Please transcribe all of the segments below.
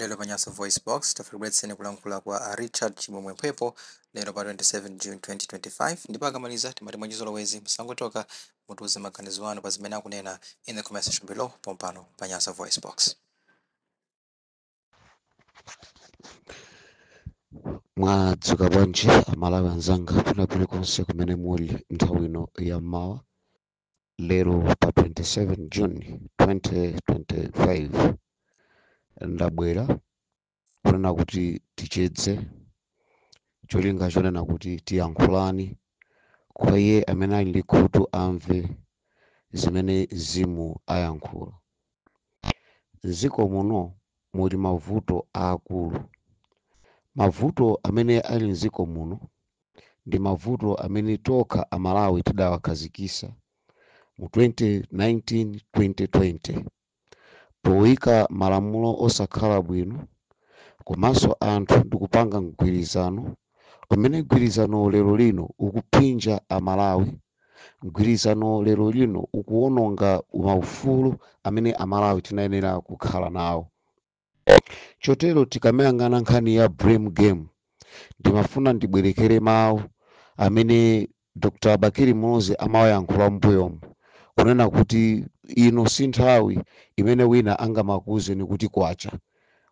Lero pa Nyasa VoiceBox, tafika kulankhula kwa a Richard Chimwemwe Mphepo lero pa 27 June 2025. Ndipo akamaliza, timati mwachizolowezi, musangochoka, mutiuze maganizo anu pa zimene akunena in the comment section below pompano pa Nyasa VoiceBox. Mwadzuka bwanji, Amalawi anzanga kwina kulikonse kumene muli nthawi ino ya mmawa? Lero pa 27 June 2025, ndabwera kunena kuti tichedze, cholinga chonena kuti tiyankhulani. Kwa iye amene ali ndi khutu, amve zimene Mzimu ayankhula. Mdziko muno muli mavuto aakulu. Mavuto amene ali mdziko muno ndi mavuto amene tokha Amalawi tidawakhazikisa mu 2019, 2020, poyika malamulo osakhala bwino, komanso anthu ndikupanga mgwirizano umene mgwirizano lero lino ukuphinja Amalawi. Mgwirizano lero lino ukuwononga maufulu amene Amalawi tinayenera kukhala nawo. Chotero tikamayang'ana nkhani ya blame game, ndimafuna ndibwerekere mawu amene Dr Bakili Muluzi amawayankhula m'mbuyomu, kunena kuti ino si nthawi imene wina angamakuwuzeni kuti kwacha.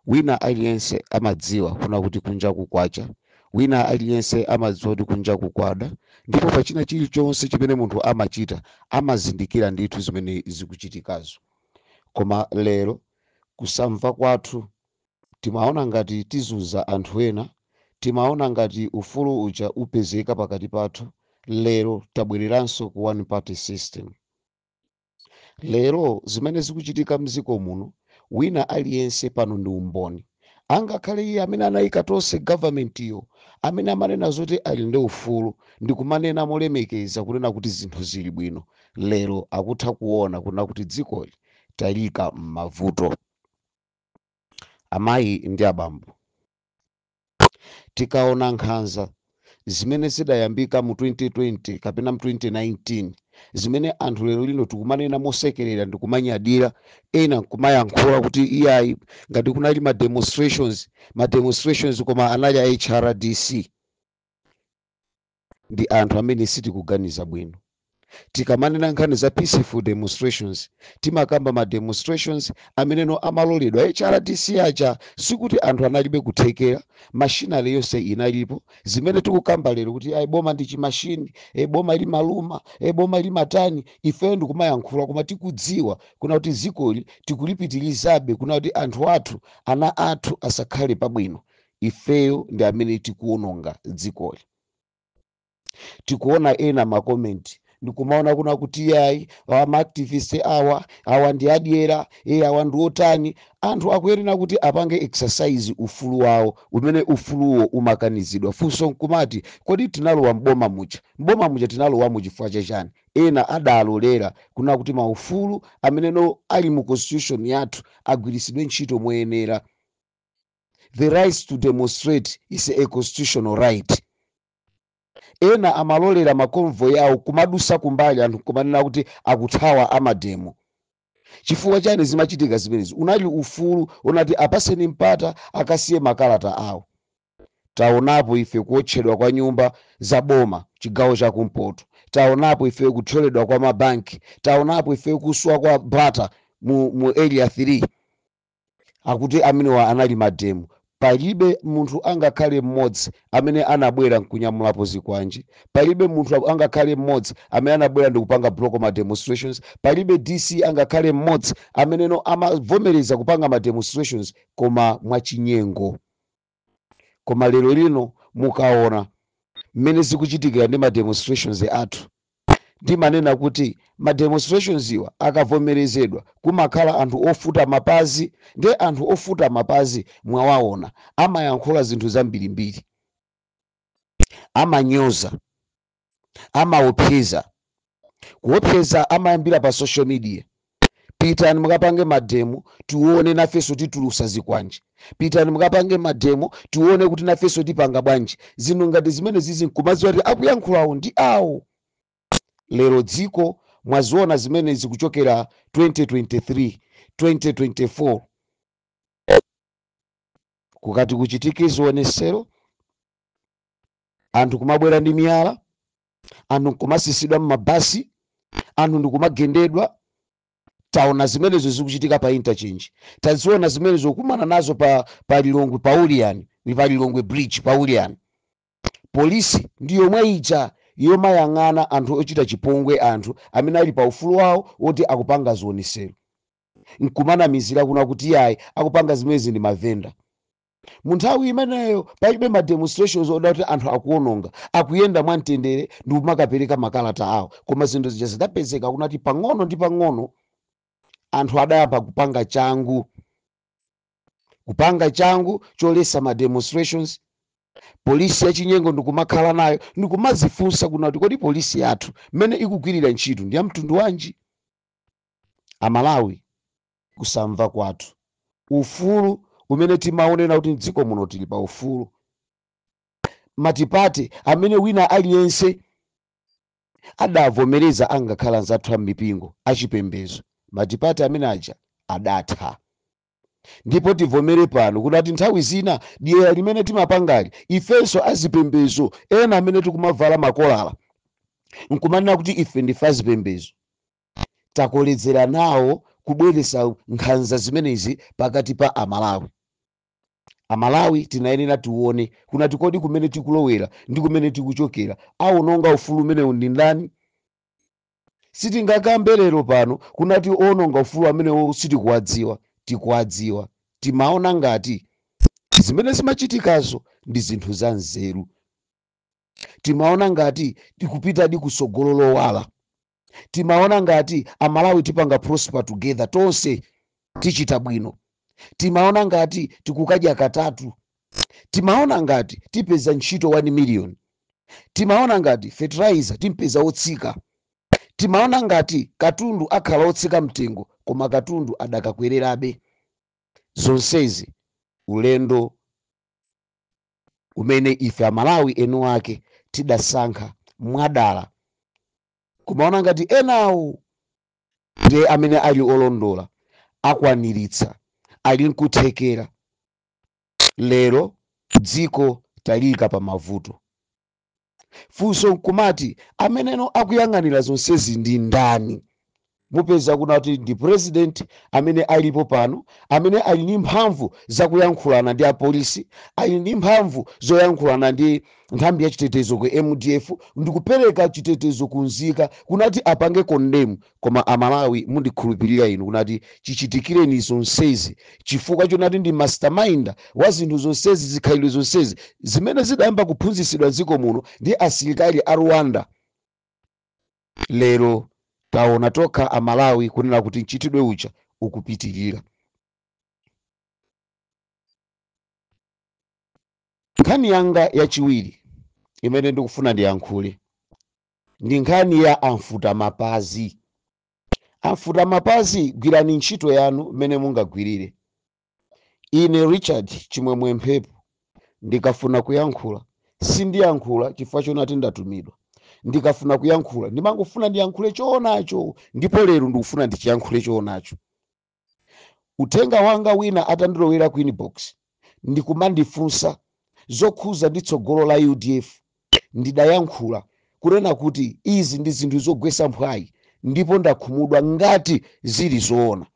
Wina aliyense amadziwa kuna kuti kunja kukwacha, wina aliyense amadziwa kuti kunja kukwada, ndipo pachina chilichonse chimene munthu amachita amazindikira ndithu zimene zikuchitikazo. Koma lero kusamva kwathu, timaona ngati tizunza anthu ena, timaona ngati ufulu uja upezeka pakati pathu. Lero tabwereranso ku one party system. Lero zimene zikuchitika mdziko muno, wina aliyense pano ndi umboni. Angakhale iye amene anayika tonse government iyo, amene amanena zoti ali ndi ufulu ndikumanena molemekeza kunena kuti zinthu zili bwino, lero akutha kuona kunena kuti dzikoli talika m'mavuto. Amayi ndi abambo, tikaona nkhanza zimene zidayambika mu 2020 kapena mu 2019, zimene anthu lero lino tikumanena mosekerera ndikumanyadira, ena nkumayankhula kuti iyayi, ngati kunali ma demonstrations, ma demonstrations koma anali a HRDC, ndi anthu amene sitikuganiza bwino. Tikamanena nkhani za peaceful demonstrations, timakamba ma demonstrations ameneno amaloledwa HRDC aja. Sikuti anthu analibe kuthekera, machinery yonse inalipo. Zimene tikukamba lero kuti ayi, boma ndi chimashini, e boma limaluma, e boma limatani, ifeyo ndikumayankhula, koma tikudziwa kuna kuti dzikoli tikulipitirizabe, kuna kuti anthu athu, ana athu asakhale pabwino. Ifeyo ndi amene tikuwononga dzikoli. Tikuona ena ma comment ndikumaona kuna kuti yayi, ma activist awa, awa ndi adyera, e awa ndi otani. Anthu akuyenera kuti apange exercise ufulu wawo umene ufuluwo umakanizidwa. Funso nkumati, kodi tinalowa mboma muja, mboma muja tinalowamo chifukwa chachani? Ena adalolera kuna kuti maufulu ameneno ali mu constitution yathu agwiritsidwe ntchito moyenera. The right to demonstrate is a constitutional right. Ena amalolera ma convoy awo kumadusa kumbali, anthu kumanena kuti akuthawa a ma demo. Chifukwa chani zimachitika zimenezi? Unali ufulu unati apaseni mpata akasiye makalata awo. Taonapo ife kuotchedwa kwa nyumba za boma chigawo chakumpoto, taonapo ife kuthyoledwa kwa mabanki, taonapo ife kuswa kwa bata mu Area 3, akuti amenewa anali ma demo. Palibe munthu angakhale mmodzi amene anabwera nkunyamulapo zikwanje, palibe munthu angakhale mmodzi amene anabwera ndikupanga block ma demonstrations, palibe DC angakhale mmodzi ameneno amavomereza kupanga ma demonstrations koma mwachinyengo. Koma lero lino mukaona mmene zikuchitikira ndi ma demonstrations athu, ndimanena kuti ma demonstrations iwa akavomerezedwa, kumakhala anthu ofuta mapazi. Ndiye anthu ofuta mapazi mwawaona, amayankhula zinthu zambirimbiri, amanyoza, amaopseza. Kuopseza amayambira pa social media: "Pitani mukapange ma demo, tione nafenso titulusa zikwanje. Pitani mukapange ma demo, tione kuti nafenso tipanga bwanji." Zinthu ngati zimene zizi, nkumadziwa kuti akuyankhulawo ndi awo. Lero dziko mwaziona zimene zikuchokera 2023, 2024. Kukati kuchitike zionesero, anthu kumabwera ndi miyala, anthu nkumasisidwa m'mabasi, anthu ndikumagendedwa. Taona zimenezo zikuchitika pa Interchange, taziona zimenezo kumana nazo pa Lilongwe, pa Uliyani, pa Lilongwe Bridge, pa Uliyani. Polisi ndi yomwe ija yomayang'ana anthu ochita chipongwe, anthu amene ali pa ufulu wawo woti akupanga zionesero, nkumanamizira kuna kuti yayi, akupanga zimenezi ndi mavenda. Mu nthawi imeneyo palibe ma demonstrations oda kuti anthu akuononga, akuyenda mwamtendere ndi kumakapereka makalata awo. Koma zinthu zija zidapezeka kunati pang'ono ndi pang'ono anthu adayamba kupanga changu, kupanga changu cholesa ma demonstrations. Polisi yachinyengo ndikumakhala nayo, ndikumazifunsa kunati kodi polisi yathu mmene ikugwirira ntchito ndi ya mtundu wanji? Amalawi, kusamva kwathu ufulu umene timaonera kuti mdziko muno tili pa ufulu, multiparty amene wina aliyense adavomereza, angakhala anzathu a mipingo achipembedzo, multiparty amene aja adatha. Ndipo tivomere pano kuti nthawi zina dyera limene timapangali ifenso azipembedzo ena amene tikumavala makolala nkumanena kuti ife ndife azipembedzo, takolezera nawo kubweretsa nkhanza zimenezi pakati pa Amalawi. Amalawi tinayenera tione kunati kodi kumene tikulowera ndi kumene tikuchokera, awononga ufulu umenewu ndi ndani? Sitingakambe lero pano kunati owononga ufulu amenewo sitikuwadziwa. Tikuwadziwa. Timaona ngati zimene zimachitikazo ndi zinthu za nzeru, timaona ngati tikupitadi kusogolo lowala, timaona ngati Amalawi tipanga prosper together, tonse tichita bwino, timaona ngati tikukadya katatu, timaona ngati tipeza ntchito 1 million, timaona ngati fertilizer timpeza otsika, timaona ngati katundu akhala otsika mtengo, koma katundu adakakwererabe. Zonsezi ulendo umene ife Amalawi enu ake tidasankha mwadala, kumaona ngati enawo ndiye amene ali olondola, akwaniritsa, ali nkuthekera. Lero dziko taliyika pa mavuto. Funso nkumati ameneno akuyang'anira zonsezi ndi ndani? Mupeza kuna kuti ndi president amene alipo pano, amene ali ndi mphamvu zakuyankhulana ndi apolisi, ali ndi mphamvu zoyankhulana ndi nthambi ya chitetezo ku MDF, ndikupereka chitetezo kunzika, kunati apange condemn. Koma Amalawi, mundikhulupirira inu kunati chichitikireni zonsezi chifukwa chonati ndi mastermind wa zinthu zonsezi, zikhalidwe zonsezi zimene zidayamba kuphunzitsidwa dziko muno ndi asilikali a Rwanda. Lero taona tokha Amalawi kunena kuti mchitidwe uja ukupitirira. Nkhani yanga yachiwiri imene ndikufuna ndiyankhule ndi nkhani ya amfuta mapazi. Amfuta mapazi, gwirani ntchito yanu mmene mungagwirire. Ine Richard Chimwemwe Mphepo ndikafuna kuyankhula, sindiyankhula chifukwa chonati ndatumidwa. Ndikafuna kuyankhula, ndimangofuna ndiyankhule choonacho, ndipo lero ndikufuna ndichiyankhule choonacho. Uthenga wanga wina atandilowera ku inbox ndikumandifunsa zokhuza ndi tsogolo la UDF, ndidayankhula kunena kuti izi ndi zinthu zogwetsa mphwayi ndipo ndakhumudwa ngati zili zoona.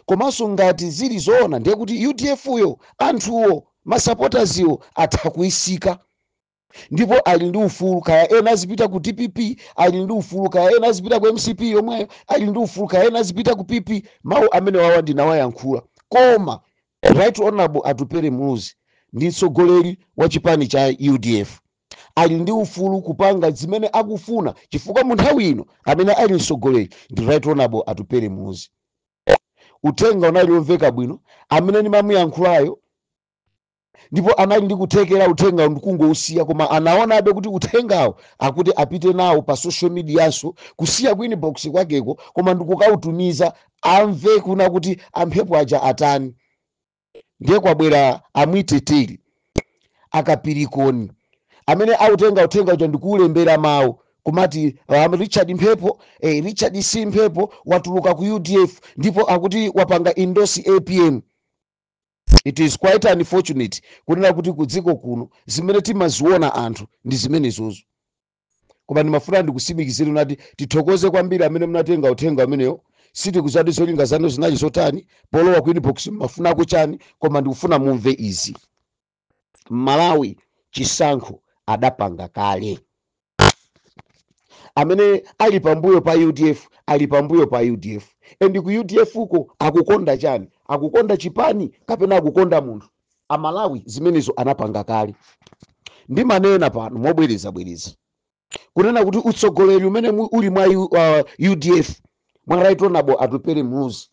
Komanso ngati zili zoona, ndiye kuti UDF yo, anthuwo, masupporterswo atha kuyisika ndipo ali ndi ufulu, kaya ena azipita ku DPP ali ndi ufulu, kaya ena azipita ku MCP yomweyo ali ndi ufulu, kaya ena azipita ku PP. Mawu amene wawa ndinawayankhula, koma Right Honorable Atupele Muluzi ndi mtsogoleri wa chipani cha UDF, ali ndi ufulu kupanga zimene akufuna, chifukwa mu nthawi ino amene ali mtsogoleri ndi Right Honorable Atupele Muluzi. Uthenga unali womveka bwino amene ndimamuyankhulayo, ndipo anali ndi kuthekera uthenga ndikungousiya, koma anaonabe kuti uthengawo akuti apite nawo pa social medianso, kusiya ku inbox kwakeko, koma ndikukautumiza amve kuna kuti amphepo aja atani. Ndiye kwabwera amwiteteri akapirikoni amene autenga uthenga uja ndikuulembera mawu kumati Richard Mphepo, Richard C Mphepo watuluka ku UDF ndipo akuti wapanga endorse APM. It is quite unfortunate kunena kuti ku dziko kuno zimene timaziona anthu ndi zimenezozo. Koma ndimafuna ndikusimikizire nati tithokoze kwambiri amene munatenga uthenga umenewo. Sitikuzati zolinga zanu zinali zotani polowa ku inbox, mafunako chani, koma ndikufuna mumve izi. Malawi chisankho adapanga kale. Amene ali pambuyo pa UDF ali pambuyo pa UDF. And ku UDF uko akukonda chani? Akukonda chipani kapena akukonda munthu? Amalawi zimenezo anapanga kale. Ndimanena pano mobwerezabwereza kunena kuti utsogoleri umene uli mwa UDF, mwa Right Honorable Atupele Muluzi,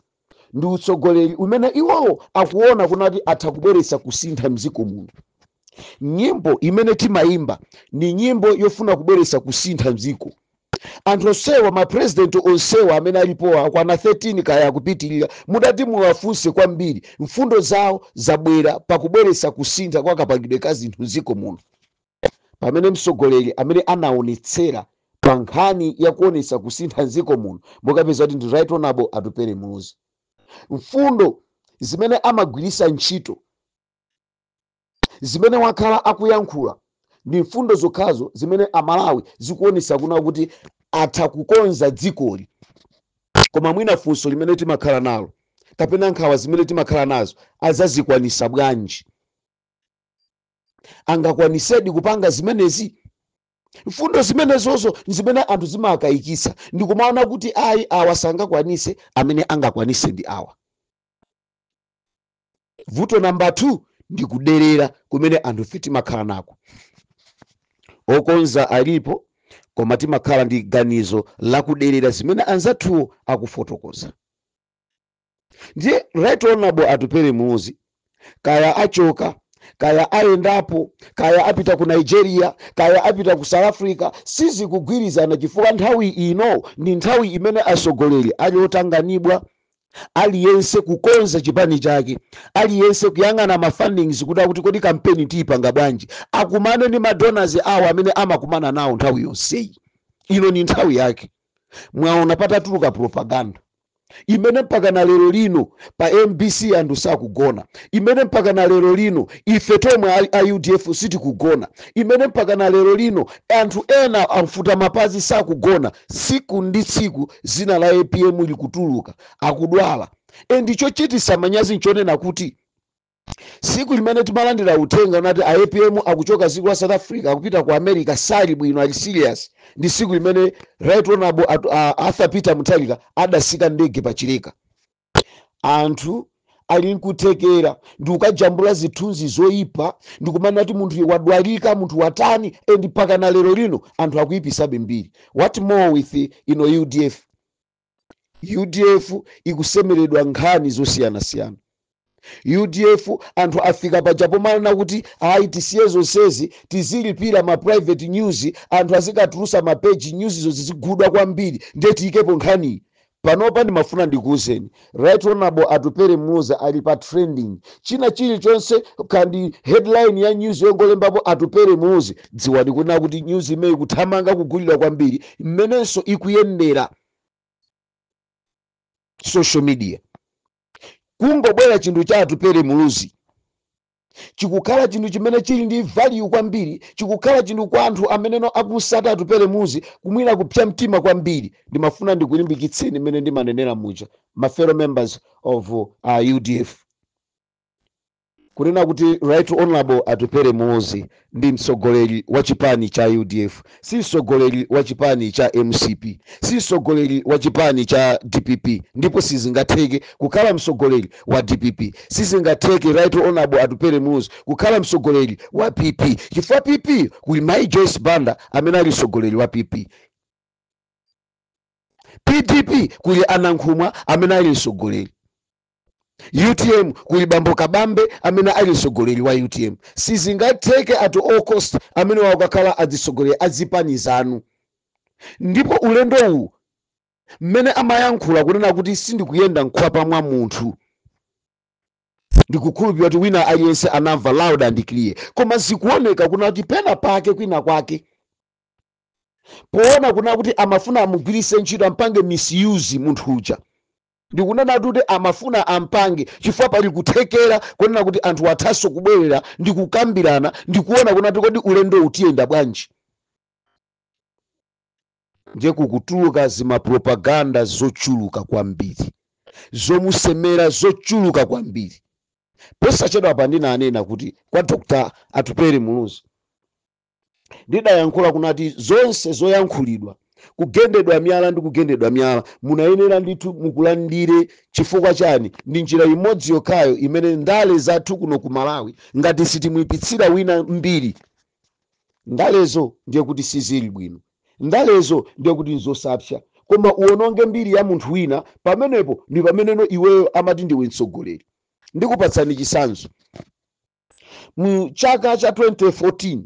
ndi utsogoleri umene iwowo akuona kunati atha kubweretsa kusintha mdziko muno. Nyimbo imene timayimba ni nyimbo yofuna kubweretsa kusintha mdziko. Anthu onsewa, mapresident onsewa amene alipowa akwana 13 kaya akupitirira, mudati muwafunse kwambiri, mfundo zawo zabwera pakubweretsa kusintha kwa kapangidwe ka zinthu mdziko muno. Pamene mtsogoleri amene anaonetsera pa nkhani yakuonetsa kusintha mdziko muno, mukapeza kuti ndi Right Honorable Atupele Muluzi. Mfundo zimene amagwiritsa ntchito, zimene wakhala akuyankhula, ndi mfundo zokhazo zimene Amalawi zikuonetsa kuna kuti atha kukonza dzikoli. Koma mwina funso limene timakhala nalo kapena nkhawa zimene timakhala nazo, azazikwanisa bwanji? Angakwanisedi kupanga zimenezi? Mfundo zimenezozo zimene anthu zimakayikitsa, ndikumaona kuti ayi, awa sangakwanise, amene angakwanise ndi awa. Vuto namba 2 ndi kuderera kumene anthu ife timakhala nako. Okonza alipo, koma timakhala ndi ganizo lakuderera zimene anzathuwo akufotokoza. Ndiye Right Honorable Atupele Muluzi, kaya achoka, kaya ayendapo, kaya apita ku Nigeria, kaya apita ku South Africa, sizikugwirizana, chifukwa nthawi ino ndi nthawi imene atsogoleri ali otanganidwa, aliyense kukonza chipani chake, aliyense kuyang'ana ma fundings kuti kodi kampeni tiyipanga bwanji, akumane ndi madonors awo amene amakumana nawo nthawi yonseyi. Ino ni nthawi yake. Mwaona patatuluka propaganda imene mpaka na lero lino pa MBC anthu sakugona, imene mpaka na lero lino ife tomwe a UDF sitikugona, imene mpaka na lero lino anthu ena amfuta mapazi sakugona. Tsiku ndi tsiku zina la APM likutuluka, akudwala. E, ndichochitisa manyazi nchonena kuti siku limene timalandira uthenga unati a APM akuchoka dziko la South Africa akupita ku America, sali bwino, ali serious, ndi siku limene Right Honorable Arthur Peter Mutharika adasika ndege pachileka. Anthu ali nkuthekera ndi kukajambula zithunzi zoyipa ndikumanena kuti munthu wadwalika, munthu watani, and mpaka na lero lino anthu akuyipisabe mbiri. What more with ino UDF? UDF ikusemeredwa nkhani zosiyanasiyana. UDF anthu afika paja pomanena kuti ayi, tisiye zonsezi, tizilipira ma private news, anthu azikatulusa ma page news zo zizigudwa kwambiri, ndiye tiyikepo nkhaniyi. Panopa ndimafuna ndikuwuzeni, Right Honorable Atupele Muluzi ali pa trending. China chilichonse kandi headline ya news yongolembapo Atupele Muluzi, dziwani kunena kuti news imeyi kuthamanga, kugulidwa kwambiri mmenenso ikuyendera social media. Kungobwera chinthu cha Atupele Muluzi chikukhala chinthu chimene chili ndi value kwambiri, chikukhala chinthu kwa anthu ameneno akusata Atupele Muluzi kumwina kupsa mtima kwambiri. Ndimafuna ndikulimbikitseni mmene ndimanenera muja, ma fellow members of UDF, kunena kuti Right Honorable Atupele Muluzi ndi mtsogoleri wa chipani cha UDF, si mtsogoleri wa chipani cha MCP, si mtsogoleri wa chipani cha DPP, ndipo sizingatheke kukhala mtsogoleri wa DPP. Sizingatheke Right Honorable Atupele Muluzi kukhala mtsogoleri wa PP, chifukwa PP kuli Mai Joyce Banda amene ali mtsogoleri wa PP. PDP kuli Anankhumwa amene ali mtsogoleri. UTM kuli Bambo Kabambe amene ali mtsogoleri wa UTM. Sizingatheke at all cost amene wakakhala adzitsogoleri azipani zanu. Ndipo ulendo uwu mmene amayankhula kunena kuti sindikuyenda mkhwapa mwa munthu, ndikukhulupirira kuti wina aliyense anamva loud and clear. Koma zikuoneka kuna kuti pena pake kwina kwake poona kuna kuti amafuna amugwiritse ntchito, ampange misuse munthu uja. Ndikunena kuti amafuna ampange chifukwa pali kuthekera kunena kuti anthu athanso kubwerera ndi kukambirana ndi kuona kunati kodi ulendo utiyenda bwanji. Ndiye kukutuluka zimapropaganda zochuluka kwambiri, zomusemera zochuluka kwambiri. Posachedwa pa ndinanena kuti kwa Dr. Atupele Muluzi ndidayankhula kunati zonse zoyankhulidwa, kugendedwa miyala ndi kugendedwa miyala, munayenera ndithu mukulandire. Chifukwa chani? Ndi njira imodzi yokhayo imene ndale zathu kuno ku Malawi, ngati sitimuyipitsira wina mbiri, ndalezo ndiye kuti sizili bwino, ndalezo ndiye kuti nzosapsa. Koma uwononge mbiri ya munthu wina, pamenepo ndi pameneno iweyo amati ndiwe mtsogoleri. Ndikupatsani chitsanzo. Mu chaka cha 2014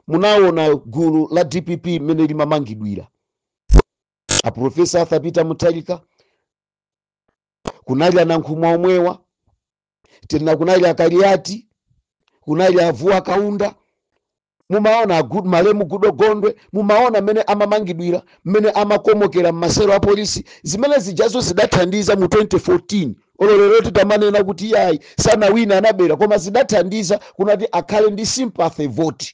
munaona gulu la DPP mmene limamangidwira, Aprofesa Arthur Peter Mutharika, kunali anankhumwa omwewa tena, kunali Akaliati, kunali Avuwa Kaunda, mumaona malemu Goodall Gondwe, mumaona mmene amamangidwira, mmene amakomokera mmaselo a polisi. Zimene zijazo zidathandiza mu 2014. Ololero titamanena kuti yayi, sanawina, anabera, koma zidathandiza kunati akhale ndi sympathy vote.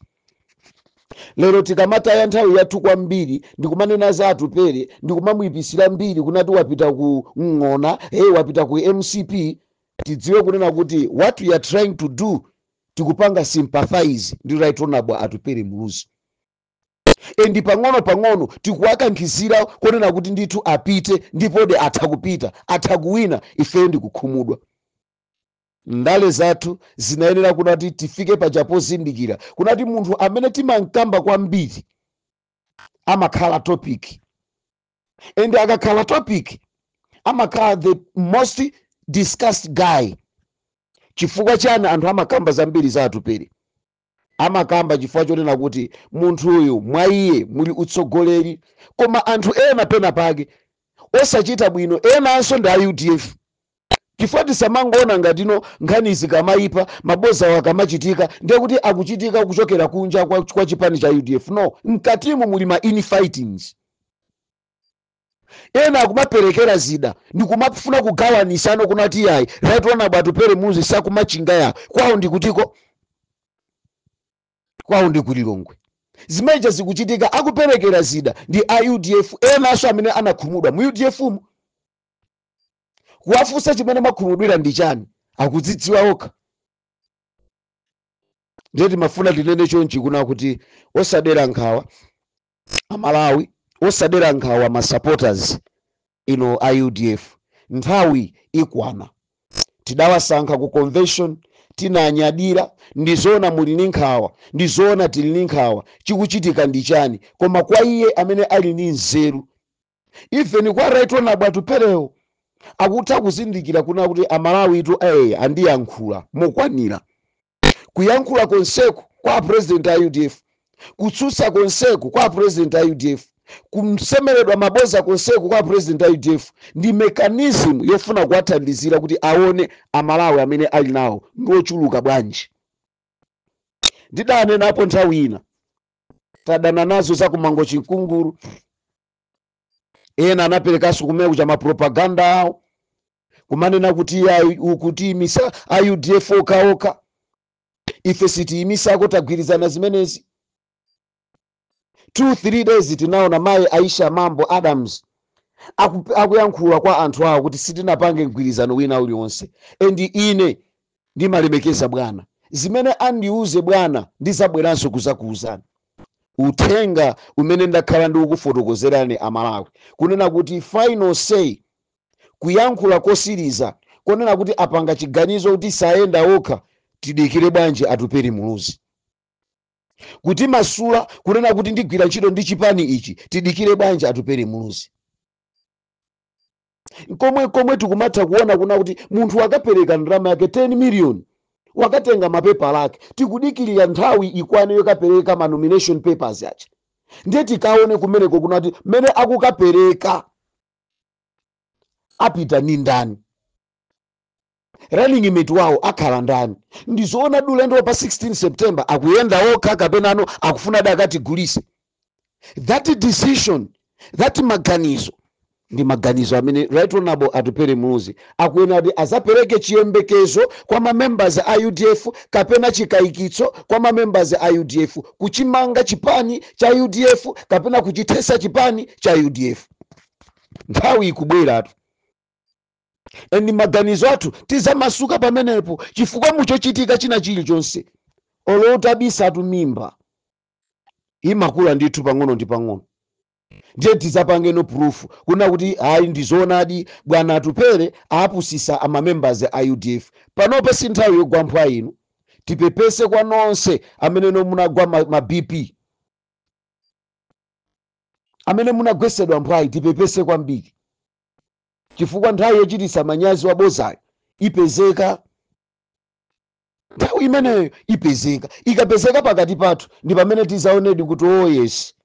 Lero tikamataya nthawi yathu kwambiri ndikumanena za Atupere, ndikumamuyipisira mbiri kunati wapita ku ng'ona, hey, wapita ku MCP, tidziwe kunena kuti what we are trying to do, tikupanga sympathize ndi Right Honorable Atupere Muluzi, and pang'ono pang'ono tikuwakankhizira kunena kuti ndithu apite, ndipode atha kupita, atha kuwina, ifeyo ndikukhumudwa. Ndale zathu zinayenera kunati tifike paja pozindikira kunati munthu amene timankamba kwambiri amakhala topic, and akakhala topic amakhala the most discussed guy. Chifukwa chani anthu amakamba zambiri za Atupere? Amakamba chifukwa chonena kuti munthuyu mwa iye muli utsogoleri. Koma anthu ena pena pake osachita bwino, enanso ndi a UDF, chifukwa tisamangoona ngatino nkhani zikamayipa, mabozawo akamachitika, ndiye kuti akuchitika kuchokera kunja kwa chipani cha UDF. No, mkatimu muli ma infightings. Ena akumaperekera zida ndikumafuna kugawanisano kunati yayi, Right Honorable Atupere Muluzi sakumachinga yawo, kwawo ndikutiko, kwawo ndikulilongwe. Zimeneja zikuchitika, akuperekera zida ndi a UDF enanso amene anakhumudwa mu UDF mu. Kuwafunsa chimene mwakhumudwira ndi chani, akudzidziwa okha. Ndiye timafuna tinene chonchi kuna kuti osadera nkhawa Amalawi, osadera nkhawa ma supporters ino a UDF. Nthawi ikwana. Tidawasankha ku convention, tinanyadira. Ndizoona muli ndi nkhawa, ndizoona tili ndi nkhawa, chikuchitika ndi chani? Koma kwa iye amene ali ndi nzeru, even kwa Right Honorable Atuperewo, akutha kuzindikira kuna kuti Amalawi itu andiyankhula mokwanira. Kuyankhula konseku kwa president a UDF, kutsutsa konseku kwa president a UDF, kumsemeredwa maboza konseku kwa president a UDF, ndi mechanism yofuna kuwathandizira kuti aone Amalawi amene ali nawo ndi ochuluka bwanji. Ndidanenapo nthawi ina, tadana nazo za kumango chinkunguru. Ena anaperekanso kumene kucha mapropaganda awo kumanena kuti yayi, ukutiyimisa a UDF okhaokha, ife sitiyimisako, tagwirizana zimenezi. 2 3 days tinaona mayi Aisha Mambo Adams akuyankhula kwa anthu awo kuti sitinapange mgwirizano wina uliwonse, and ine ndimalemekeza bwana, zimene andiuze bwana ndizabweranso kuzakuuzani. Uthenga umene ndakhala ndikukufotokozerani Amalawi kunena kuti final say, kuyankhula kosiriza konena kuti apanga chiganizo kuti sayenda okha, tidikire bwanji Atupere Muluzi. Kuti masula kunena kuti ndigwira ntchito ndi chipani ichi, tidikire bwanji Atupere Muluzi. Komwe komwe tikumatha kuona kuna kuti munthu akapereka ndalama yake 10 million, wakatenga mapepala ake, tikudikirira nthawi ikwane yokapereka ma nomination papers aja. Ndiye tikaone kumeneko kunati mmene akukapereka apita ni ndani, running mate wawo akhala ndani. Ndizoona ulendo pa 16 September akuyenda okha, kapena ano akufuna akatigulise? That decision, that maganizo. Ndi maganizo amene Right Honorable Atupele Muluzi akuyenera kuti azapereke chiyembekezo kwa mamembers a UDF kapena chikayikitso kwa mamembers a UDF, kuchimanga chipani cha UDF kapena kuchithesa chipani cha UDF. Nthawi ikubweratu and maganizo athu tizamasuka pamenepo, chifukwa muchochitika china chilichonse, olo utabisatu mimba imakula ndithu pang'ono ndi pang'ono. Ndiye tizapangeno proof kuna kuti hayi, ndizoonadi, bwana Atupele aapusisa amamembers a UDF. Panopa si nthawi yogwa mphwa inu. Tipepese kwa nonse amene no munagwa ma BP, amene munagwesedwa mphwayi, tipepese kwambiri, chifukwa nthawi yochitisa manyazi wabozayo ipezeka. Nthawi imeneyo ipezeka. Ikapezeka pakati pathu, ndi pamene tizaonedi kuti, oh yes,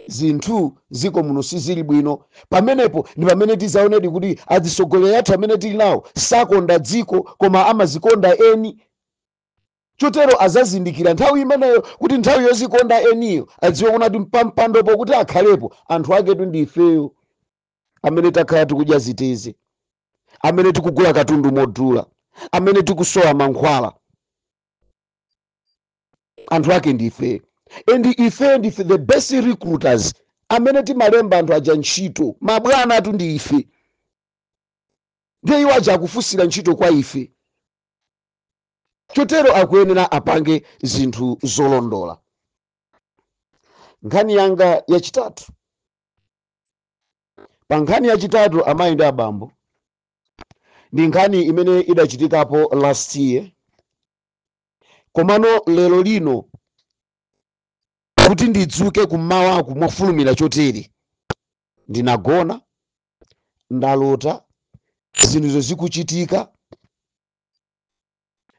zinthu ziko muno sizili bwino. Pamenepo ndi pamene tizaonedi kuti atsogoleri athu amene tili nawo sakonda dziko koma amazikonda eni. Chotero azazindikira nthawi imeneyo kuti nthawi yozikonda eniyo, adziwe kunati pampandopo kuti akhalepo anthu aketu ndi ifeyo amene takhala tikudya ziteze, amene tikugula katundu modula, amene tikusowa mankhwala. Anthu ake ndi ifeyo, and ife ndife the best recruiters amene timalemba anthu aja ntchito. Mabwana atu ndi ife. Ndiye iwo aja akufunsira ntchito kwa ife. Chotero akuyenera apange zinthu zolondola. Nkhani yanga yachitatu, pa nkhani yachitatu, amayi ndi abambo, ndi nkhani imene idachitikapo last year, komano lero lino kuti ndidzuke kummawaku mofulumira chotere, ndinagona, ndalota zinthuzo zikuchitika.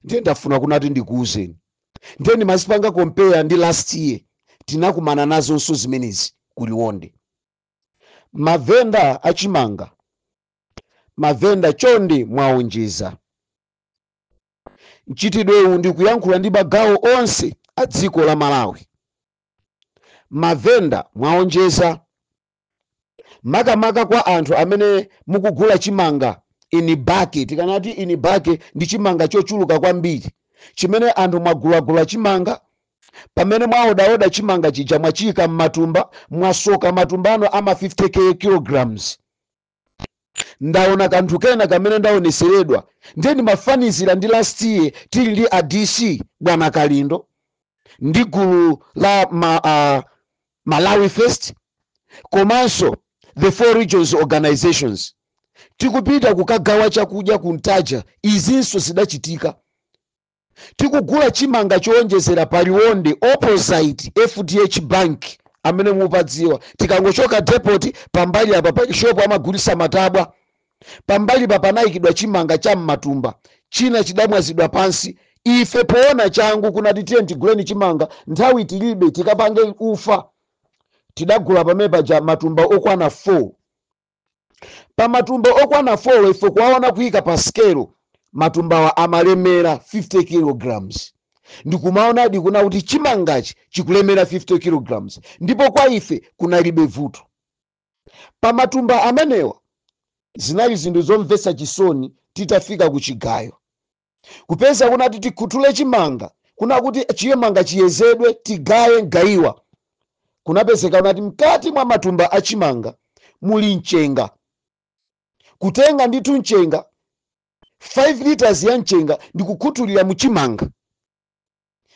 Ndiye ndafuna kunati ndikuwuzeni. Ndiye ndimazipanga compare ndi last year, tinakumana nazonso zimenezi kuliwonde. Mavenda achimanga, mavenda, chonde mwaonjeza. Mchitidwewu ndikuyankhula ndi magawo onse a dziko la Malawi. Mavenda mwaonjeza, makamaka kwa anthu amene mukugula chimanga in bulk. Tikanati in bulk, ndi chimanga chochuluka kwambiri chimene anthu mwagulagula chimanga. Pamene mwaodaoda chimanga chija, mwachiyika m'matumba, mwasoka matumba ano ama 50 kilograms. Ndaona kanthu kena kamene ndaoneseredwa, ndiye ndimafanizira ndi last year tili ndi a DC bwana Kalindo ndi gulu la Malawi First komanso the four regions organizations, tikupita kukagawa chakudya kuntaja. Izinso zidachitika, tikugula chimanga chowonjezera paliwonde opposite FDH Bank amene mupadziwa. Tikangochoka depot, pambali apa pali shopu amagulisa matabwa. Pambali pa panayikidwa chimanga cha mmatumba, china chidamwazidwa pansi. Ife poona changu kunati tiye tiguleni chimanga, nthawi tilibe, tikapange ufa. Tidagula pamene paja matumba okwana 4. Pa matumba okwana 4, ife kuwaona kuyika pa skelo, matumbawa amalemera 50 kilograms. Ndikumaonadi kuna kuti chimangachi chikulemera 50 kilograms, ndipo kwa ife kunalibe vuto. Pa matumba amenewa zinali zinthu zomvetsa chisoni. Titafika ku chigayo, kupeza kunati tikhuthule chimanga, kuna kuti chimanga chiyezedwe, tigaye mgayiwa, kunapezeka kunati mkati mwa matumba achimanga muli mchenga. Kutenga ndithu mchenga, 5 liters ya mchenga, ndikukhuthulira muchimanga.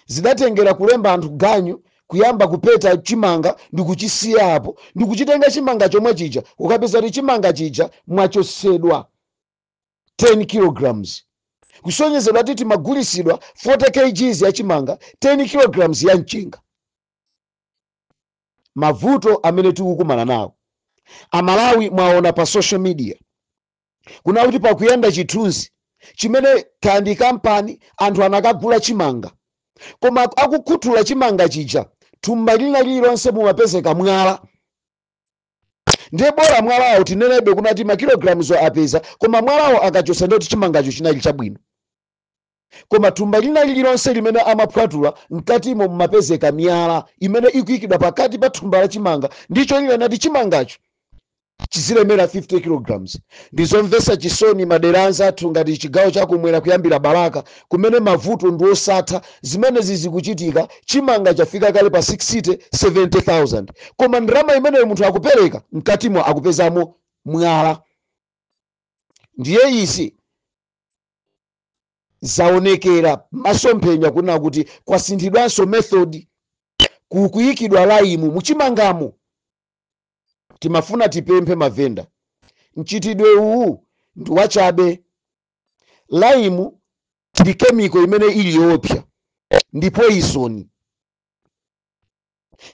Zidatengera kulemba anthu ganyu kuyamba kupeta chimanga ndikuchisiya apo, ndikuchitenga chimanga chomwe chija, ukapeza kuti chimanga chija mwachosedwa 10 kilograms, kusonyezedwa kuti timagulisidwa 40 kgs ya chimanga, 10 kilograms ya mchenga. Mavuto amene tikukumana nawo Amalawi, mwaona pa social media kuna kuti pakuyenda chithunzi chimene kandi kampani anthu anakagula chimanga, koma akukhuthula chimanga chija, thumba lina lililonse mumapezeka mwala. Ndiye bora mwalawo, tinenebe kunati makilogalamuzo apeza, koma mwalawo akachosa, ndoti chimangacho chinali chabwino. Koma thumba lina lililonse limene amaphwatula, mkatimo mumapezeka miyala imene ikuyikidwa pakati pa thumba la chimanga, ndicho lina nati chimangacho Chizilemera 50 kilograms. Ndizomvetsa chisoni madera anzathu ngati chigawo chakumwera, kuyambira Balaka, kumene mavuto ndi osatha. Zimenezi zikuchitika, chimanga chafika kale pa 60 70,000, koma ndalama imeneyo munthu akupereka, mkatimo akupezamo mwala. Ndiye izi zaonekera masomphenya kunena kuti kwasinthidwanso method, kukuyikidwa lime muchimangamo. Timafuna tipemphe mavenda, mchitidwe uwu ndi wachabe. Lime ndi chemical imene ili yoopsa ndi poison.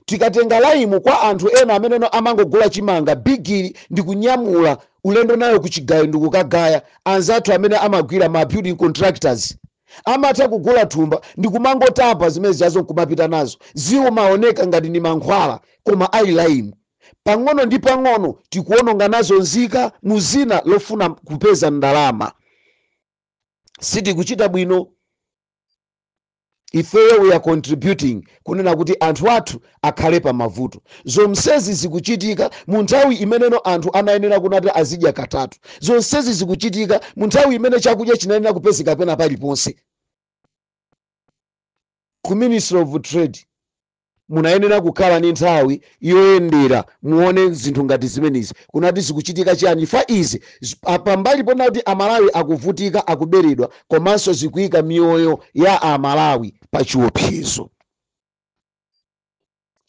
Tikatenga lime kwa anthu ena amene amangogula chimanga bigiri ndi kunyamula ulendo nayo kuchigayo ndi kukagaya, anzathu amene amagwira ma building contractors amatha kugula thumba ndi kumangotapa zimene zijazo nkumapita nazo. Zimaoneka ngati ndi mankhwala, koma ali lime. Pang'ono ndi pang'ono tikuononga nazo nzika mu zina lofuna kupeza ndalama. Sitikuchita bwino ifeyo. We are contributing kunena kuti anthu athu akhale pa mavuto. Zonsezi zikuchitika mu nthawi imeneno anthu anayenera kunati azidya katatu. Zonsezi zikuchitika mu nthawi imene chakudya chinayenera kupezeka pena paliponse. Ku Ministry of Trade munayenera kukhala ndi nthawi yoyendera, muone zinthu ngati zimenezi kunati zikuchitika chiyani. Fa izi pambali pona kuti Amalawi akuvutika, akuberedwa, komanso zikuyika miyoyo ya Amalawi pa chiopsezo,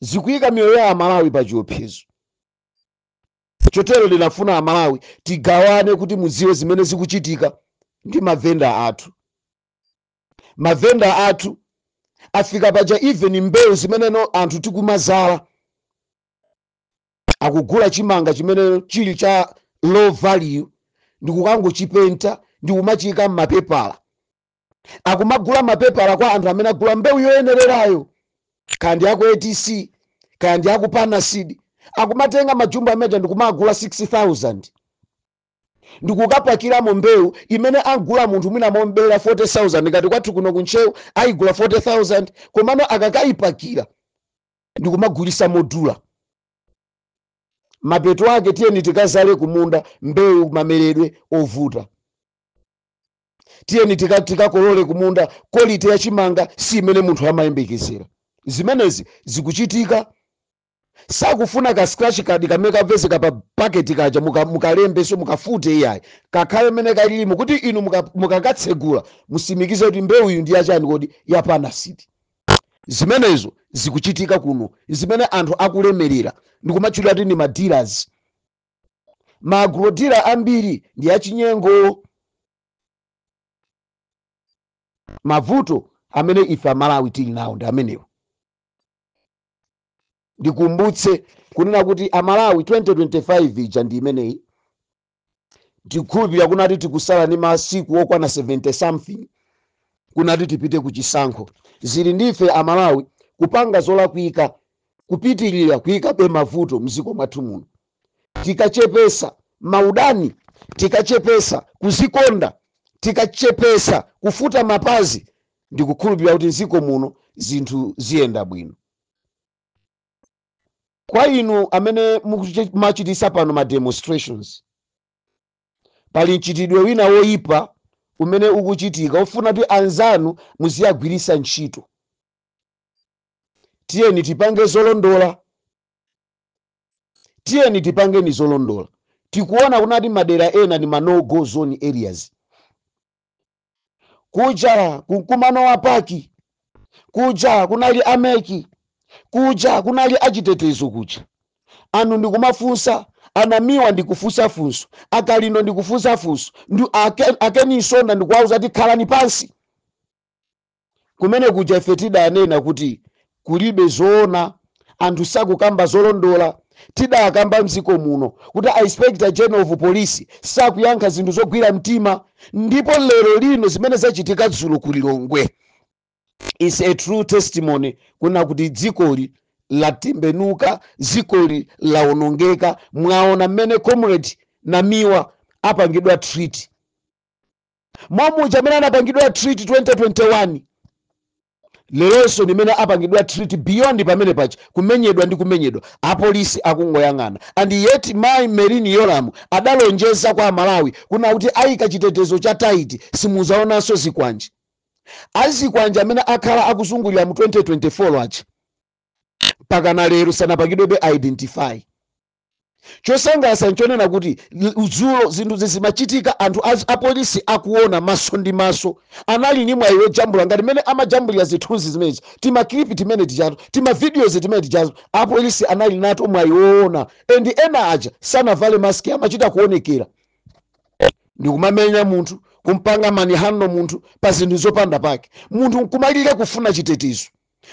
zikuyika miyoyo ya Amalawi pa chiopsezo. Chotero ndinafuna Amalawi tigawane kuti mudziwe zimene zikuchitika ndi mavenda athu. Mavenda athu afika paja, even mbewu zimeneno anthu tikumazala, akugula chimanga chimene chili cha low value ndikukangochipenta ndikumachiyika m'mapepala. Akumagula mapepala kwa anthu amene agula mbewu yoyenererayo, kaya ndi aku ATC, kaya ndi aku Panaseed. Akumatenga majumbo amene ndikumagula 60,000 ndikukapakiramo mbewu imene agula munthu mwina mombera 40,000. Ngati kwathu kuno kuntcheu ayigula 40,000, komano akakayipakira ndikumagulisa modula. Mapeto ake, tiyeni tikazale kumunda, mbewu mameredwe ovuta. Tiyeni tikakolole kumunda, quality ya chimanga si imene munthu amayembekezera. Zimenezi zikuchitika. Sakufuna ka scratch card kamene kapezeka pa paketi kaja mukalembeso, mukafute, iyayi, kakhale mene kalilimo kuti inu mukakatsegula musimikize kuti mbewu iyi ndi yachani, kodi ya Panaseed. Zimenezo zikuchitika kuno, zimene anthu akulemerera ndikumatchulira kuti ndi ma dealers. Ma agro dealer ambiri ndi achinyengo. Mavuto amene ife Amalawi tili nawo ndi amenewo. Ndikumbutse kunena kuti Amalawi, 2025 ija ndi imeneyi. Tikukhulupirira kunati tikusala ndi masiku okwana 70 something kunati tipite ku chisankho. Zili ndife Amalawi kupanga zolakwika, kupitirira kuyikabe mavuto mdziko mwathu muno. Tikachepesa maudani, tikachepesa kuzikonda, tikachepesa kufuta mapazi, ndikukhulupirira kuti mdziko muno zinthu ziyenda bwino. Kwa inu amene machitisa pano ma demonstrations, pali mchitidwe wina woyipa umene ukuchitika ofuna kuti anzanu muziyagwirisa ntchito. Tiyeni tipange zolondola, tiyeni tipangeni zolondola. Tikuona kunati madera ena ni ma no go zone areas. Kuja kumkumano wa paki kuja kunali a MEC, kuja kunali achitetezo kuja. Anu ndikumafunsa anamiwa, ndikufunsa funso akalino, ndikufunsa funso ndi akenisonda, ndikuwauza kuti khalani pansi kumene kuja. Ife tidanena kuti kulibe zoona, anthu sakukamba zolondola. Tidakamba mdziko muno kuti a Inspector General of Police sakuyankha zinthu zogwira mtima. Ndipo lero lino zimene zachitika dzulo ku Lilongwe is a true testimony kuna kuti dzikoli latembenuka, dzikoli lawonongeka. Mwaona mmene Comrade Namiwa apangidwa treat, momuja amene anapangidwa treat 2021. Leronso ndimene apangidwa treat beyond pamene pachi, kumenyedwa ndi kumenyedwa, apolisi akungoyang'ana. And yet Mai Merlyne Yolamu adalonjeza kwa Amalawi kuna kuti ayika chitetezo cha tight, simuzaonanso zikwanje. Azikwanje amene akhala akuzungulira mu 2024 achi mpaka lero sanapangidwebe identify. Chosangalatsa nchonena kuti dzulo zinthu zimachitika, anthu apolisi akuona maso ndi maso, anali ni mwayi wojambula ngati mmene amajambulira zithunzi zimenezi, tima clip timene tichato, tima videos timene tichato. Apolisi anali nato mwayi woona, and ena aja sanavale mask, amachita kuonekera ndikumamenya munthu, kumpanga manhandle munthu pa zinthu zopanda pake. Munthu nkumalira kufuna chitetezo,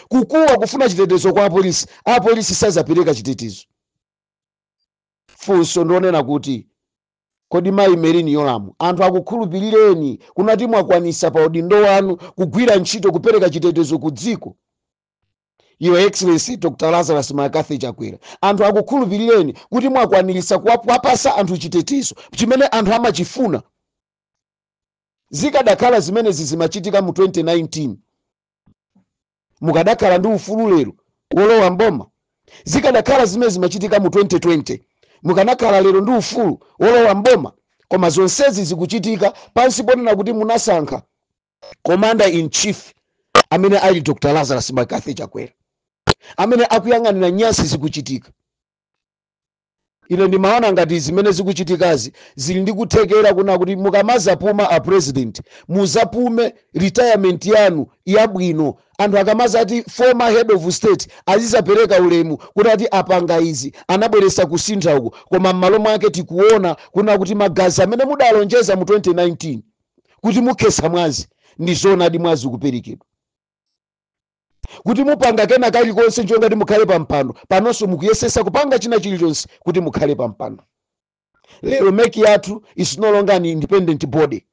kukuwa kufuna chitetezo kwa apolisi, apolisi sazapereka chitetezo. Funso ndionena kuti, kodi Mayi Merlyne Yolamu, anthu akukhulupirireni kunati mwakwanisa pa udindo wanu kugwira ntchito kupereka chitetezo ku dziko? Your Excellency Dr Lazarus McCarthy Chakwera, anthu akukhulupirireni kuti mwakwanirisa kuwapasa anthu chitetezo chimene anthu amachifuna? Zikadakhala zimenezi zimachitika mu 2019, mukadakhala ndi ufulu lero wolowa mboma? Zikadakhala zimene zimachitika mu 2020, mukanakhala lero ndi ufulu wolowa mboma? Koma zonsezi zikuchitika pansi ponena kuti munasankha commander in chief amene ali Dr Lazarus McCarthy Chakwera, amene akuyang'anira nyasi zikuchitika. Ine ndimaona ngati zimene zikuchitikazi zili ndi kuthekera kuna kuti mukamazapuma a president, muzapume retirement yanu yabwino. Anthu akamazati former head of state, azizapereka ulemu kuti ati apanga izi, anabweretsa kusintha uku. Koma m'malo mwake tikuona kuna kuti magazi amene mudalonjeza mu 2019 kuti mukhetsa mwazi, ndi zoonadi mwazi ukuperekedwa. Kuti mupanga kena kalikonse nchongati mukhale pa mpando, panonso mukuyesesa kupanga china chilichonse kuti mukhale pa mpando. Lero MEC yathu is no longer an independent body.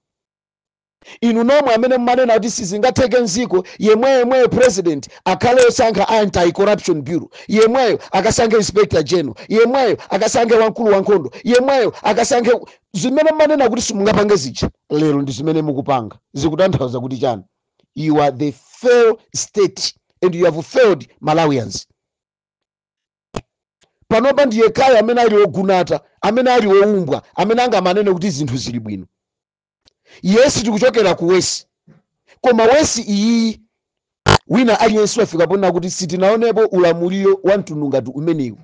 Inu nomwe amene mumanena kuti sizingatheke mziko, yemweyemweyo president akhale osankha Anti-Corruption Bureau, yemweyo akasankhe inspector general, yemweyo akasankhe wamkulu wankhondo, yemweyo akasankhe, zimene mumanena kuti simungapange zija, lero ndi zimene mukupanga. Zikutanthauza kuti chani? You are the failed state and you have failed Malawians. Panopa ndiye kaya amene ali ogunata, amene ali owumbwa, amene angamanene kuti zinthu zili bwino. Yes, tikuchokera ku worse, koma worse iyiyi wina aliyense wafika pona kuti sitinaonepo ulamuliro wa mtundu ngati umenewu,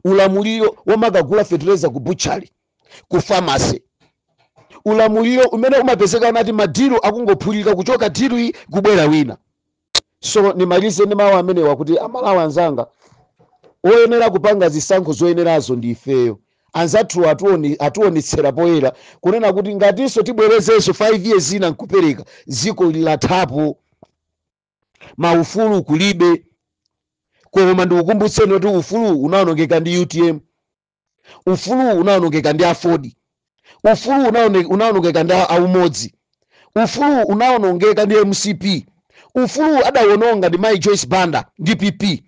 ulamuliro womakagula fetereza ku butchery, ku pharmacy, ulamuliro umene umapezeka nati ma deal akungophulika, kuchoka deal iyi kubwera wina. So nimalize ndi mawu amenewa kuti, Amalawi anzanga, oyenera kupanga zisankho zoyenerazo ndi ifeyo. Anzathu ationetsera poyera kunena kuti ngatinso tibwerezenso 5 years ina nkupereka dziko lilathapo, maufulu kulibe. Koma ndikukumbutseni kuti ufulu unawonongeka ndi UTM, ufulu unawonongeka ndi AFORD, ufulu unawonongeka ndi aumodzi, ufulu unawonongeka ndi MCP, ufulu adawononga ndi Mai Joyce Banda ndi PP.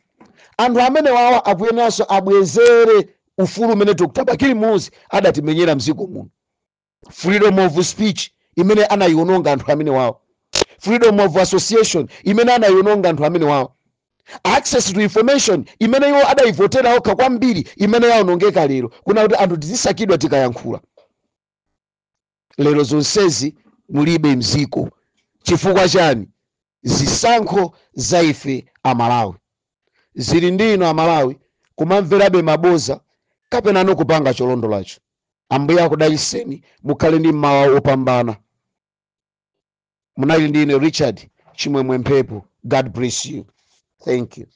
Anthu amene wawa akuyeneranso abwezere ufulu umene Dr Bakili Muluzi adatimenyera mdziko muno, freedom of speech imene anayiwononga anthu amene wawo, freedom of association imene anayiononga anthu amene wawo, access to information imene iwo adayivotera okha kwambiri, imene yawonongeka lero kuna kuti anthu tizisakidwa tikayankhula. Lero zonsezi mulibe mziko. Chifukwa chani? Zisankho za ife Amalawi zili ndi inu Amalawi kumamverabe maboza kapenano kupanga cholondolacho. Ambuye akudalitseni, mukhale ndi mmawa wopambana. Munali ndi ine Richard Chimwemwe Mphepo. God bless you. Thank you.